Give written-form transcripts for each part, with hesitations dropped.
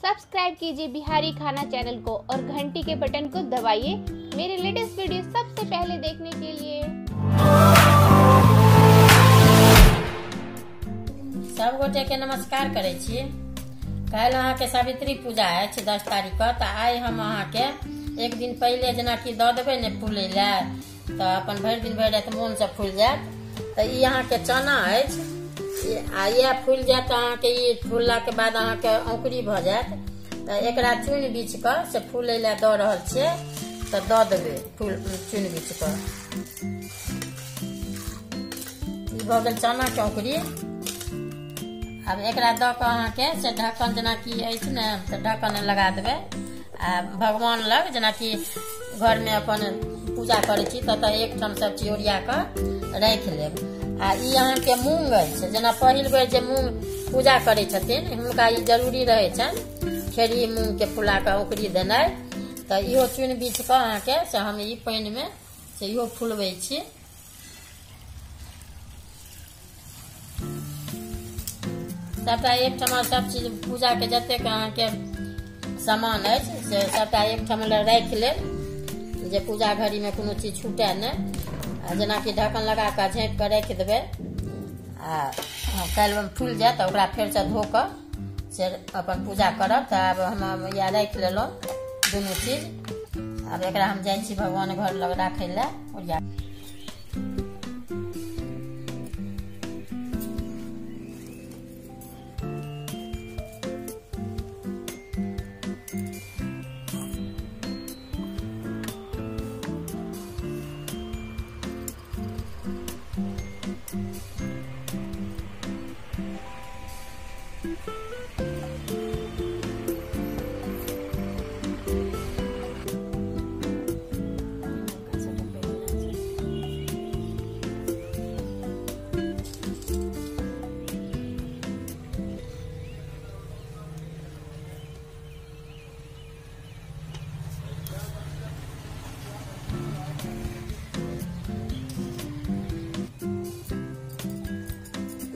Subscribe कीजिए बिहारी खाना channel को और घंटी के बटन को दबाइए मेरे लेटेस्ट वीडियो सबसे पहले देखने के लिए। सब गोटे के नमस्कार करै छी। काल्हि अहाँके सावित्री पूजा अछि 10 तारीख के, तऽ आइ हम अहाँके एक दिन पहिले जेनाकि दऽ देबै ने फूलै लए, तऽ अपन भरि दिन भरि राति मोनसँ फूलि जायत। तऽ ई अहाँके चना अछि आ इएह फूलि जायत अहाँके। ई फूललाके बाद अहाँके औंकरी भऽ जायत। तऽ एकरा चुनि बीछ कऽ से फूलै लए दऽ रहल छियै, तऽ दऽ देबै फूल चुनि बीछ कऽ। ई भऽ गेल चनाके औंकरी। आब एकरा दऽ कऽ अहाँके से ढक्कन जेनाकि अछि ने, तऽ ढक्कन लगा देबै। आ भगवान लग जेनाकि घरमे अपन पूजा करै छी ततऽ एकठाम सब चीज ओरिया कऽ राखि लेब। आ ई अहाँके मूँग अछि, जेना पहिल बेर जे मूँग पूजा करै छथिन हुनका ई जरूरी रहै छनि खेरही मूँगके फुला कऽ औंकरी देनाइ। तऽ इहो चुनि बीछ कऽ अहाँके से हम ई पानिमे से इहो फुलबै छी। सबटा एकठाम सब चीज पूजाके जतेक अहाँके सामान अछि से सबटा एकठाम राखि लेब, जे पूजा घड़ीमे कोनो चीज छूटए नहि। आ जेनाकि ढक्कन लगा कऽ झाँपि कऽ राखि देबै आ काल्हि फूलि जायत तऽ ओकरा फेरसँ धो कऽ से अपन पूजा करब। तऽ आब हम इएह राखि लेलहुँ दुनू चीज। आब एकरा हम जाइ छी भगवान घर लग राखै लए ओरिया।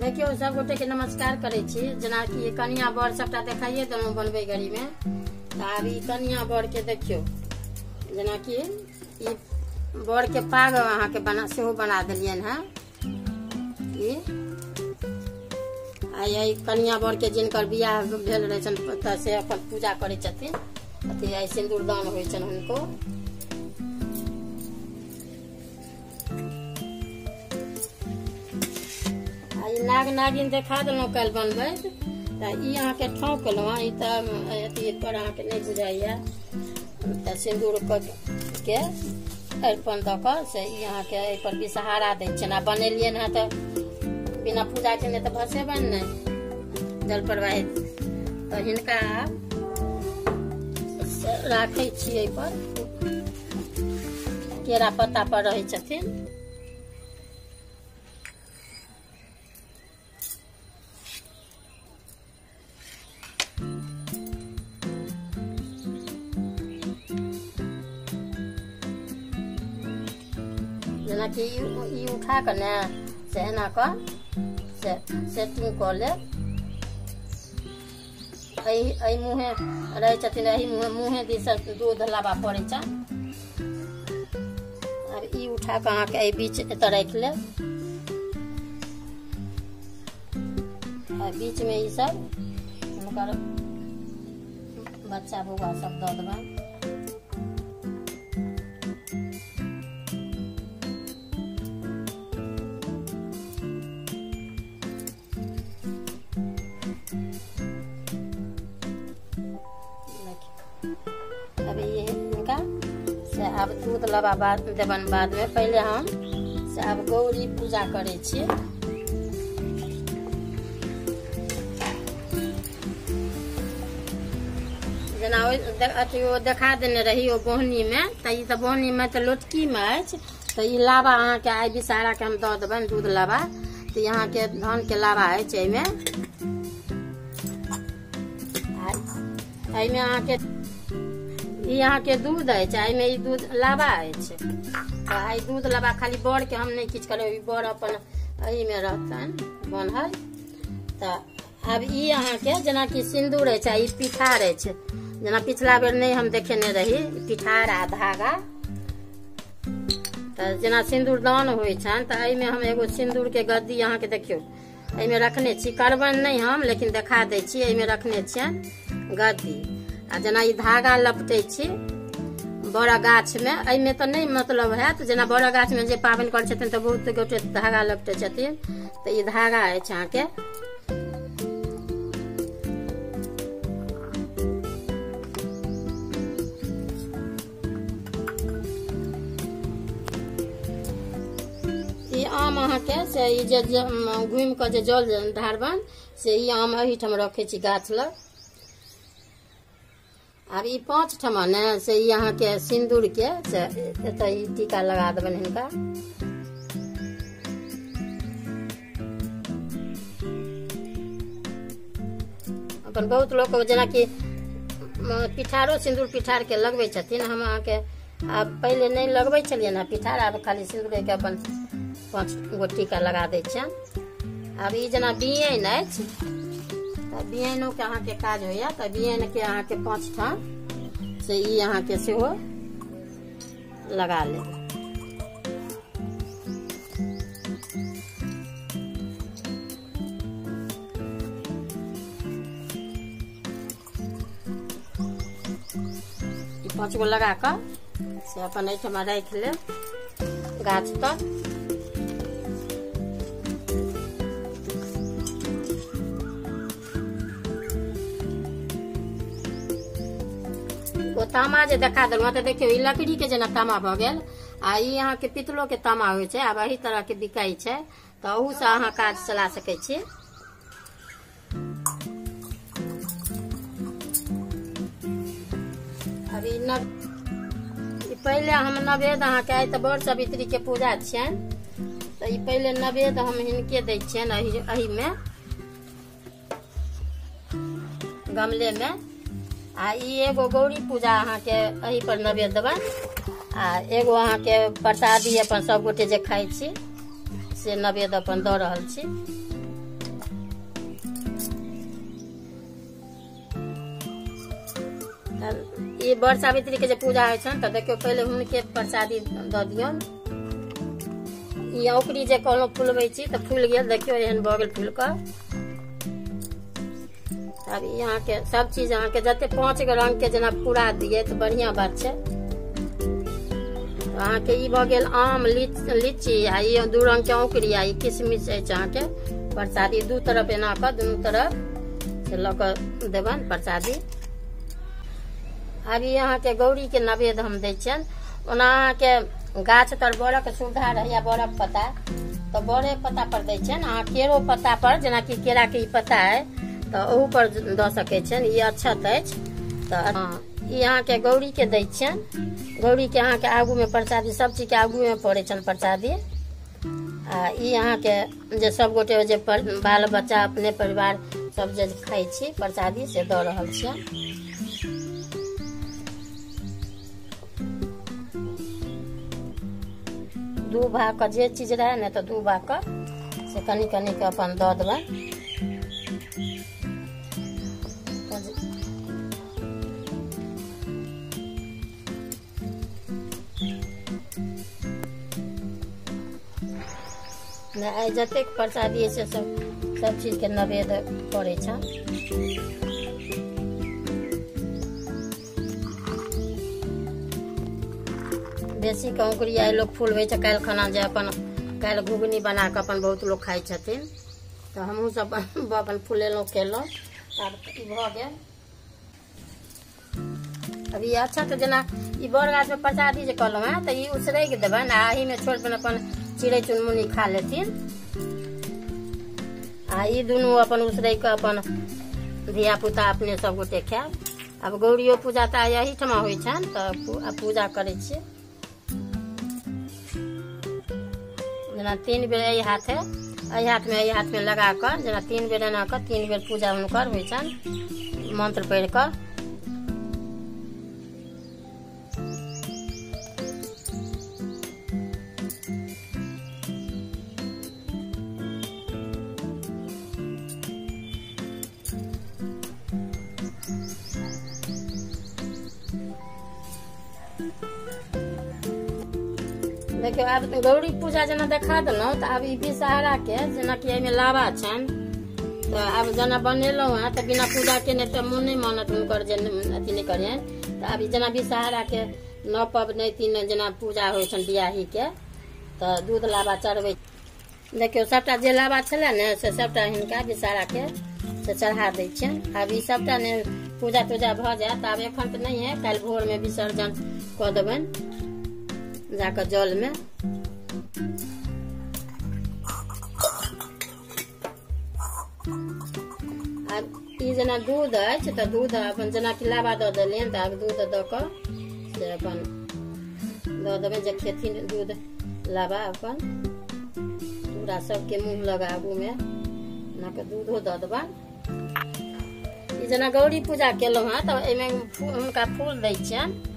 देखियौ सब गोटे के नमस्कार करै छी। जेनाकि कनिया बर सबटा देखाइए देलहुँ बनबै घड़ीमे। तऽ आब ई कनिया बर के देखियौ, जेनाकि ई बर के पाग अहाँके बना सेहो बना देलियनि हेँ। ई आ एहि कनिया बर के जिनकर बियाह भेल रहै छनि तऽ से अपन पूजा करै छथिन, अथी आइ सिन्दूरदान होइ छनि हुनको। नाग नागिन देखा देलहुँ काल्हि बनबैत। तऽ ई अहाँके ठाँव केलहुँ हँ, ई तऽ अथी पर अहाँके नहि बुझाइए। तऽ सिन्दूर के अरिपन दऽ कऽ से ई अहाँके एहिपर विषहारा दै छियनि। आ बनेलियनि हँ तऽ बिना पूजा केने तऽ भसेबनि नहि जल प्रवाहित। तऽ हिनका आब राखै छी एहिपर, केरा पत्ता पर रहै छथिन। जेनाकि ई उठा कऽ ने से एना कऽ से सेटिंग कऽ लेब। एहि मुँहे रहै छथिन, एहि मुँहे दिस दूध लाबा पड़ै छनि। आब ई उठा कऽ अहाँके एहि बीच एतऽ राखि लेब। आ बीचमे ई सब हुनकर बच्चा बौआ सब दऽ देबनि। अब ये हिनका से आब दूध लाबा बाद देबनि बादमे, पहिले हम से आब गौरी पूजा करै छी। जेना अथी ओ देखा देने रही ओ बोहनीमे, तऽ ई तऽ बोहनीमे तऽ लोटकीमे अछि। तऽ ई लाबा अहाँके आइ विषहाराके हम दऽ देबनि दूध लाबा। तऽ ई अहाँके धानके लाबा अछि। एहिमे एहिमे अहाँके ई अहाँके दूध अछि, एहिमे ई दूध लाबा अछि। तऽ आइ दूध लाबा खाली बड़के हम नहि किछु करबै, बर अपन एहिमे रहतनि बान्हल। तऽ आब ई अहाँके जेनाकि सिन्दूर अछि आ ई पिठार अछि। जेना पिछला बेर नहि हम देखेने रही पिठार आ धागा। तऽ जेना सिन्दूरदान होइ छनि तऽ एहिमे हम एगो सिन्दूरके गद्दी अहाँके देखियौ एहिमे रखने छी, करबनि नहि हम लेकिन देखा दै छी, एहिमे रखने छियनि गद्दी। आ जेना ई धागा लपटै छी बड़ा गाछमे, एहिमे तऽ नहि मतलब हैत, जेना बड़ा गाछमे जे पाबनि करै छथिन तऽ बहुत गोटे धागा लपटै छथिन, तऽ ई धागा अछि अहाँके। ई आम अहाँके से ई जे घुमि कऽ जे जल ढारबनि से ई आम एहिठाम रखै छी गाछ लग। आब ई 5 ठमा ने से ई अहाँके सिन्दूर के से एतऽ ई टीका लगा देबनि हिनका। अपन बहुत लोक जेनाकि पिठारो सिन्दूर पिठार के लगबै छथिन, हम अहाँके आब पहिले नहि लगबै छलियनि हँ पिठार, आब खाली सिन्दूरेके अपन 5 गो टीका लगा दै छियनि। आब ई जेना बियैन अछि तऽ बियैनोके अहाँके काज होइया, तऽ बियैनके अहाँके 5 ठाम से ई अहाँके सेहो लगा लेब। ई 5 गो लगा कऽ से अपन एहिठमा राखि लेब गाछ तर। ओ तामा जे देखा देलहुँ तऽ देखियौ ई लकड़ी के जेना तामा भऽ गेल आ ई अहाँके पितलो के तामा होइ छै, आब एहि तरह के बिकाइ छै, तऽ ओहूसँ अहाँ काज चला सकै छी। आब ई पहिले हम नवेद अहाँके आइ तऽ बड़ सावित्री के पूजा छियनि, तऽ ई पहिले नवेद हम हिनके दै छियनि एहिमे गमले में। आ ई एगो गौरी पूजा अहाँके एहि पर नवेद देबनि आ एगो अहाँके प्रसादी अपन सब गोटे जे खाइ छी से नवेद अपन दऽ रहल छी। ई बड़ सावित्री के जे पूजा होइ छनि तऽ देखियौ पहिले हुनके प्रसादी दऽ दियौन। ई औकरी जे कहलहुँ फुलबै छी तऽ फुलि गेल, देखियौ एहन भऽ गेल फुलि कऽ। आब ई अहाँके सब चीज अहाँके जते 5 गो रंग के जेना पूरा दियै तऽ बढ़िआँ बात छै। अहाँके ई भऽ गेल आम लीची आ ई 2 रंग के औकरी आ ई किशमिश अछि अहाँके प्रसादी। 2 तरफ एना कऽ दुनू तरफ से लऽ कऽ देबनि प्रसादी। आब ई अहाँके गौरी के नवेद हम दै छियनि। ओना अहाँके गाछ तर बड़क सुविधा रहैया बड़क पत्ता तऽ बड़े पत्ता पर दै छियनि, अहाँ केरो पत्ता पर जेनाकि केरा के ई पत्ता अइ तऽ ओहू पर दऽ सकै छियनि, ई अक्षत अछि। तऽ ई अहाँके गौरी के दै छियनि, गौरी के अहाँके आगूमे प्रसादी सब चीजके आगूमे पड़ै छनि प्रसादी। आ ई अहाँके जे सब गोटे जे बाल बच्चा अपने परिवार सब जे खाइ छी प्रसादी से दऽ रहल छियनि। 2 भाग के जे चीज रहै ने तऽ 2 भाग के से कनि कनि के अपन दऽ देबनि। आइ जतेक प्रसादी छै सब चीज के नवेद पड़ै छै। बेसी के औकरी आइ लोक फुलबै छै, काल्हि खाना जे अपन काल्हि घुघनी बना कऽ अपन बहुत लोक खाइ छथिन, तऽ हमहूँ सब अपन फुलेलहुँ केलहुँ। आब ई भऽ गेल। अब ई अच्छा तऽ जेना ई बड़ गाछमे प्रसादी जे कहलहुँ हेँ तऽ ई उसरगि देबनि आ एहिमे छोड़ि देबनि अपन चिड़ै चुनमुनी खा लेथिन। आ ई दुनू अपन उसरगि कऽ अपन धिया पुता अपने सब गोटे खायब। आब गौरियो पूजा तऽ एहिठमा होइ छनि तऽ पूजा करै छियै। जेना 3 बेर एहि हाथे एहि हाथमे लगा कऽ जेना 3 बेर एना कऽ 3 बेर पूजा हुनकर होइ छनि मंत्र पढ़ि कऽ। देखियौ आब गौरी पूजा जेना देखा देलहुँ तऽ आब ई विषहरा के जेनाकि एहिमे लावा छनि, तऽ आब जेना बनेलहुँ हेँ तऽ बिना पूजा केने तऽ मोन नहि मानत हुनकर जे अथी नहि करियनि। तऽ आब जेना विषहरा के नौ पबनैतिन जेना पूजा होइ छनि बियाहीके, तऽ दूध लावा चढ़बै। देखियौ सबटा जे लावा छलै ने से सबटा हिनका विषहरा के से चढ़ा दै छियनि। आब ई सबटा ने पूजा तूजा भऽ जायत। आब एखन तऽ नहि है, काल्हि भोरमे विसर्जन कऽ देबनि जाकऽ जलमे। आब ई जेना दूध अछि तऽ दूध अपन जेनाकि लावा दऽ देलियनि, तऽ आब दूध दऽ कऽ से अपन दऽ देबनि जे खेथिन दूध लावा अपन पूरा सबके मुँह लग आगूमे एना कऽ दूधो दऽ देबनि। ई जेना गौरी पूजा केलहुँ हेँ तऽ एहिमे हुनका फूल दै छियनि।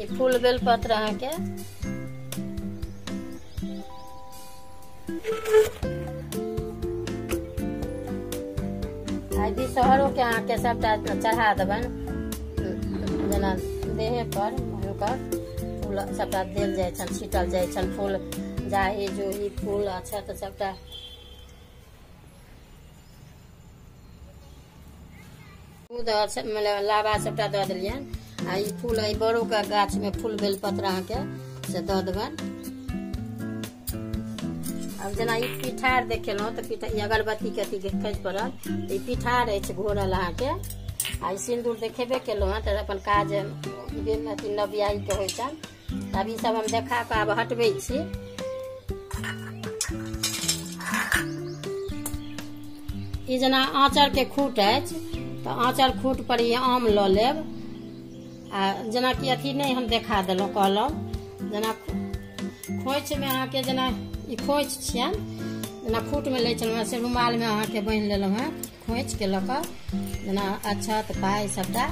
ई फूल बेलपत्र अहाँके आ विषहरोके अहाँके सबटा चढ़ा देबनि, जेना देहे पर हुनकर फूल सबटा देल जाइ छनि, छीटल जाइ छनि फूल, जाही जूही फूल अच्छा तऽ सबटा। दूध मतलब लावा सबटा दऽ देलियनि। आ ई फूल एहि बड़ोके गाछमे फूल बेलपत्र अहाँके से दऽ देबनि। आब जेना ई पिठार देखेलहुँ तऽ पिठार ई अगरबत्तीके अथी खसि पड़ल, ई पिठार अछि घोरल अहाँके। आ ई सिन्दूर देखेबे केलहुँ हेँ, तऽ अपन काज अथी नवबियाहीके होइ छनि। तऽ आब ई सब हम देखा कऽ आब हटबै छी। ई जेना आँचरके खूट अछि तऽ आँचर खूट पर ई आम लऽ लेब। आ जेनाकि अथी नहि हम देखा देलहुँ, कहलहुँ जेना खोँइछमे अहाँके जेना ई खोँइछ छियनि, जेना खूटमे लै छलहुँ से रुमालमे अहाँके बान्हि लेलहुँ हेँ खोँइछके लऽ कऽ, जेना अक्षत पाइ सबटा।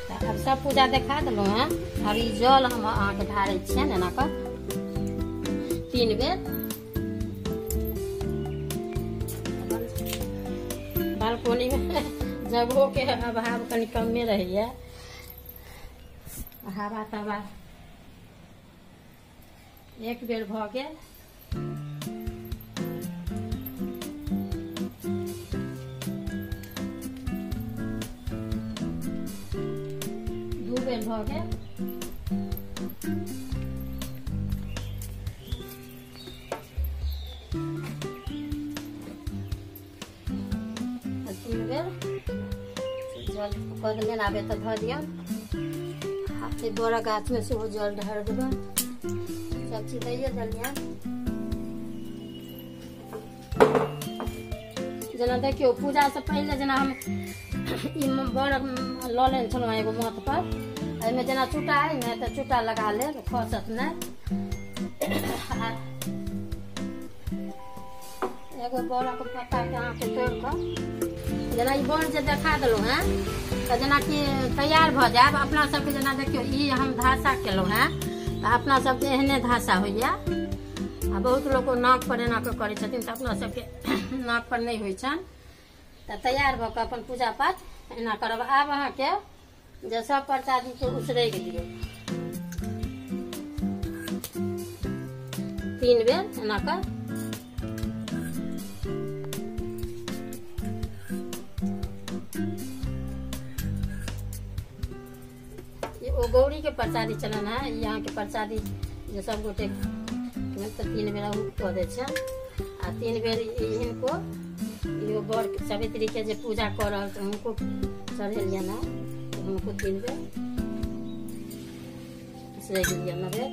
तऽ आब सब पूजा देखा देलहुँ हेँ। आब ई जल हम अहाँके ढारै छियनि एना कऽ 3 बेर। बालकोनीमे जगहोके अभाव कनि कमे रहैया, हवा तवा। 1 बेर भऽ गेल। दू बेर भऽ गेल। 3 बेर जल कऽ देलियनि। आब एतऽ धऽ दियौन। आ बड़ा गाछमे सेहो जल ढारि देबनि, सब चीज दैये देलियनि। जेना देखियौ पूजासँ पहिले जेना हम ई बड़ लऽ लेने छलहुँ एगो माथ पर, एहिमे जेना चूटा अइ ने तऽ चूटा लगा लेब, खसत नहि। आ एगो बड़क पत्ताके अहाँके तोड़ि कऽ जेना ई बड़ जे देखा देलहुँ हेँ तऽ जेनाकि तैयार भऽ जायब। अपना सबके जेना देखियौ ई हम धासा केलहुँ हेँ तऽ अपना सबके एहने धासा होइया। आ बहुत लोक नाक पर एना कऽ करै छथिन, तऽ अपना सबके नाक पर नहि होइ छनि। तऽ तैयार भऽ कऽ अपन पूजा पाठ एना करब। आब अहाँके जे सब प्रसादीके उसरैग दियौ 3 बेर एना कऽ। ओ गौरी के प्रसादी चलन है, ई अहाँके प्रसादी जे सब गोटे तऽ 3 बेर अहू कऽ दै छनि। आ 3 बेर हिनको इहो बड़ सावित्री के जे पूजा कऽ रहल छै हुनको चढ़ेलियनि हेँ, हुनको 3 बेर उसरैग दियनि 9 बेर।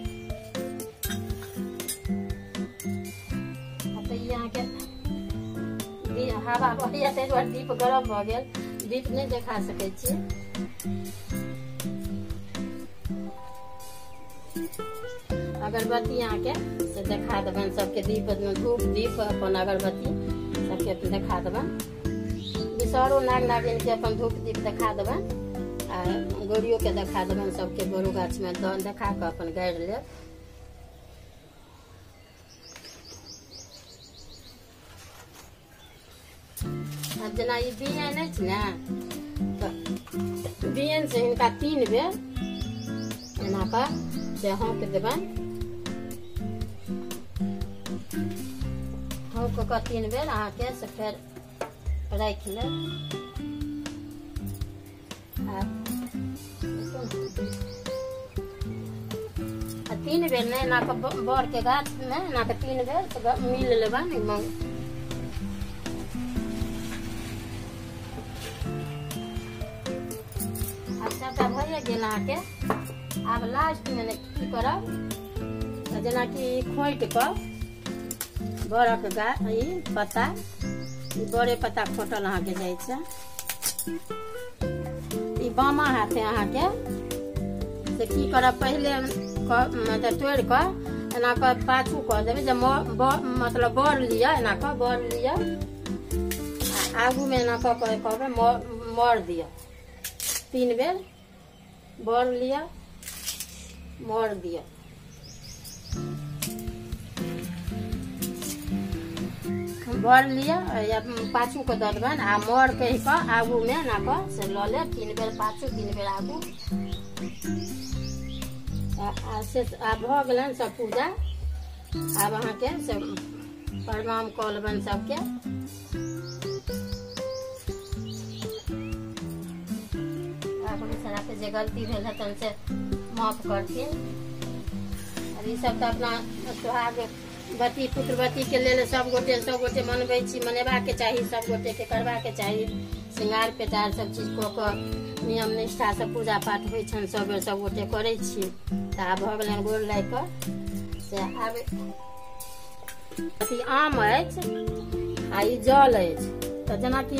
तऽ ई अहाँके हवा बहैया ताहि दुआरे दीप गरम भऽ गेल, दीप नहि देखा सकै छी। अगरबत्ती अहाँके से देखा देबनि सबके, दीप धूप दीप अपन अगरबत्ती सबके देखा देबनि। विषहरो नाग नागिनके अपन धूप दीप देखा देबनि आ गौरियोके देखा देबनि, सबके बड़ो गाछमे देखा कऽ अपन गाड़ि लेब। आब जेना ई बियैन अछि ने तऽ बियन से हिनका 3 बेर एना कऽ से हौंक देबनि। हौंक कऽ 3 बेर अहाँके से फेर राखि लेब। आ 3 बेर ने एना कऽ बड़ के गाछ में एना कऽ 3 बेर मिल लेबनि। आब सबटा भइए गेल अहाँके। आब लास्ट में की करब तऽ जेनाकि खोंटि कऽ बड़क गाछ ई पत्ता, ई बड़े पत्ता खोंटल अहाँके जाइ छै। ई बामा हाथे अहाँके से की करब, पहिले मतलब तोड़ि कऽ एना कऽ पाछू कऽ देबै, जे मतलब बड़ लिअ, एना कऽ बड़ लिअ आ आगूमे एना कऽ कऽ कहबै मर दिअ। 3 बेर बड़ लिअ, मर दिअ। बड़ लिअ या पाछू कऽ दऽ देबनि आ मर कहि कऽ आगूमे एना कऽ से लऽ लेब। 3 बेर पाछू 3 बेर आगू। आ से आब भऽ गेलनि सब पूजा। आब अहाँके से प्रणाम कऽ लेबनि सबके। आब जे गलती भेल हेतनि से माफ करथिन। आब ई सब तऽ अपना सोहागवती पुत्रवती के लेल सब गोटे मनबै छी, मनेबाक चाही, सब गोटे के करबाक चाही। श्रृंगार पेटार सब चीज कऽ कऽ नियम निष्ठा से पूजा पाठ होइ छनि, सब बेर सब गोटे करै छी। तऽ आब भऽ गेलनि गोर लागि कऽ से। आब अथी आम अछि आ ई जल अछि। तऽ जेनाकि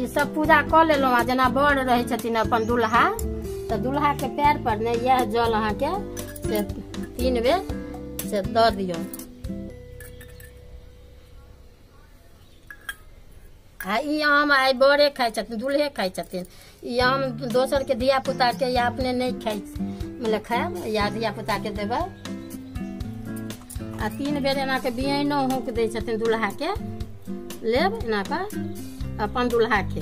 ई सब पूजा कऽ लेलहुँ आ जेना बड़ रहै छथिन अपन दुल्हा, तऽ दुल्हा के पैर पर ने इएह जल अहाँके से 3 बेर से दऽ दियौ। आ ई आम आइ बड़े खाइ छथिन, दुल्हे खाइ छथिन। ई आम दोसर के धिया पुता के या अपने नहि खाइ, मतलब खायब या धिया पुता के देबै। आ 3 बेर एना के बियनो हौंक दै छथिन दुल्हा के, लेब एना कऽ अपन दुल्हा के।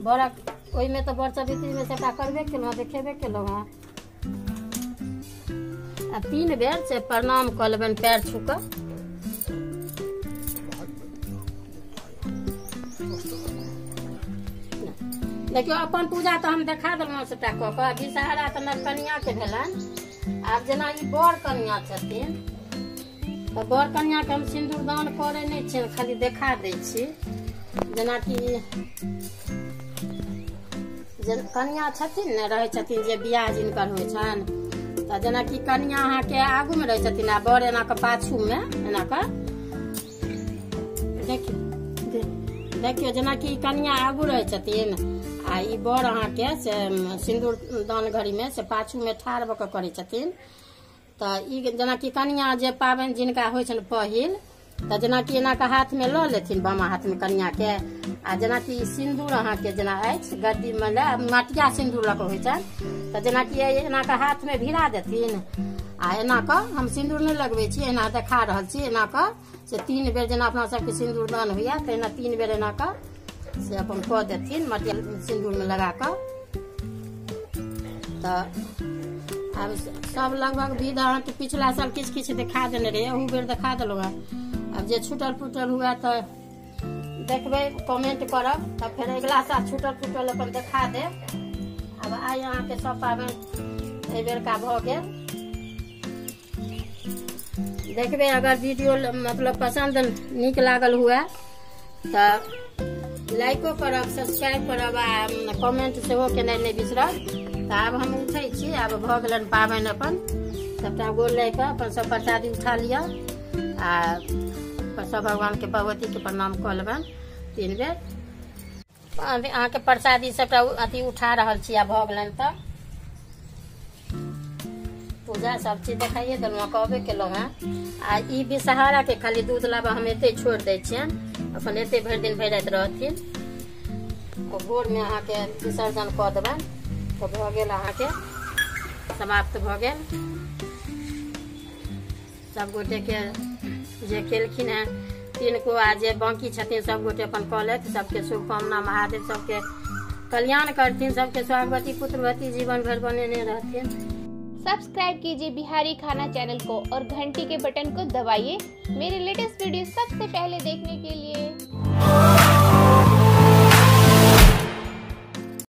बड़क ओहिमे तऽ बड़ सवित्रीमे सबटा करबे केलहुँ, देखेबे केलहुँ हँ। आ 3 बेर से प्रणाम कऽ लेबनि पैर छू कऽ। देखियौ अपन पूजा तऽ हम देखा देलहुँ सबटा कऽ कऽ। विषहरा तऽ नवकनिया के भेलनि। आब जेना ई बड़ कनिया छथिन तऽ बड़ कनिया के हम सिन्दूरदान करै नहि छियनि, खाली देखा दै छी। जेनाकि जे कनिया छथिन ने, रहै छथिन जे बियाह जिनकर होइ छनि, तऽ जेनाकि कनिया अहाँके आगूमे रहै छथिन आ बड़ एना कऽ पाछूमे एना कऽ देखियौ देखियौ जेनाकि कनिया आगू रहै छथिन आ ई बड़ अहाँके से सिन्दूरदान घड़ीमे से पाछूमे ठाढ़ भऽ कऽ करै छथिन। तऽ ई जेनाकि कनिया जे पाबनि जिनका होइ छनि पहिल, तऽ जेनाकि एना कऽ हाथमे लऽ लेथिन बामा हाथमे कनियाके, आ जेनाकि सिन्दूर अहाँके जेना अछि गद्दी मतलब मटिया सिन्दूर लऽ कऽ होइ छनि, तऽ जेनाकि एना कऽ हाथमे भिड़ा देथिन आ एना कऽ हम सिन्दूर नहि लगबै छी, एना देखा रहल छी, एना कऽ से 3 बेर जेना अपना सबके सिन्दूरदान होइया तहिना 3 बेर एना कऽ से अपन कऽ देथिन मटिया सिन्दूरमे लगा कऽ। तऽ आब सब लगभग विध अहाँके पिछला साल किछु किछु देखा देने रहियै, अहू बेर देखा देलहुँ हेँ। आब जे छूटल फूटल हुए तऽ देखबै, कमेंट करब, तब फेर अगिला साल छूटल फूटल अपन देखा देब। आब आइ अहाँके सब पाबनि एहि बेरका भऽ गेल। देखबै अगर वीडियो मतलब पसन्द नीक लागल हुए तऽ लाइको करब, सब्सक्राइब करब आ कमेंट सेहो केनाइ नहि बिसरब। तऽ आब हम उठै छी, आब भऽ गेलनि पाबनि, अपन सबटा गोर लागि कऽ अपन सब प्रसादी उठा लिअ आ सब भगवानके भगवतीके प्रणाम कऽ लेबनि 3 बेर। अहाँके प्रसादी सबटा अथी उठा रहल छी। आ भऽ गेलनि तऽ पूजा सब चीज देखाइए देलहुँ, कहबे केलहुँ हेँ। आ ई विषहराके खाली दूध लाबा हम एते छोड़ि दै छियनि, अपन एते भरि दिन भरि राति रहथिन। भोरमे अहाँके विसर्जन कऽ देबनि तऽ भऽ गेल अहाँके समाप्त भऽ गेल। सब गोटेके जे केलखिन हेँ तिनको आ जे बाँकी छथिन सब गोटे अपन कऽ लेत। सबके शुभकामना, महादेव सबके कल्याण करथिन, सबके सुहागवती पुत्रवती जीवन भरि बनेने रहथिन। सब्सक्राइब कीजिए बिहारी खाना चैनल को और घंटी के बटन को दबाइए मेरे लेटेस्ट वीडियो सबसे पहले देखने के लिए।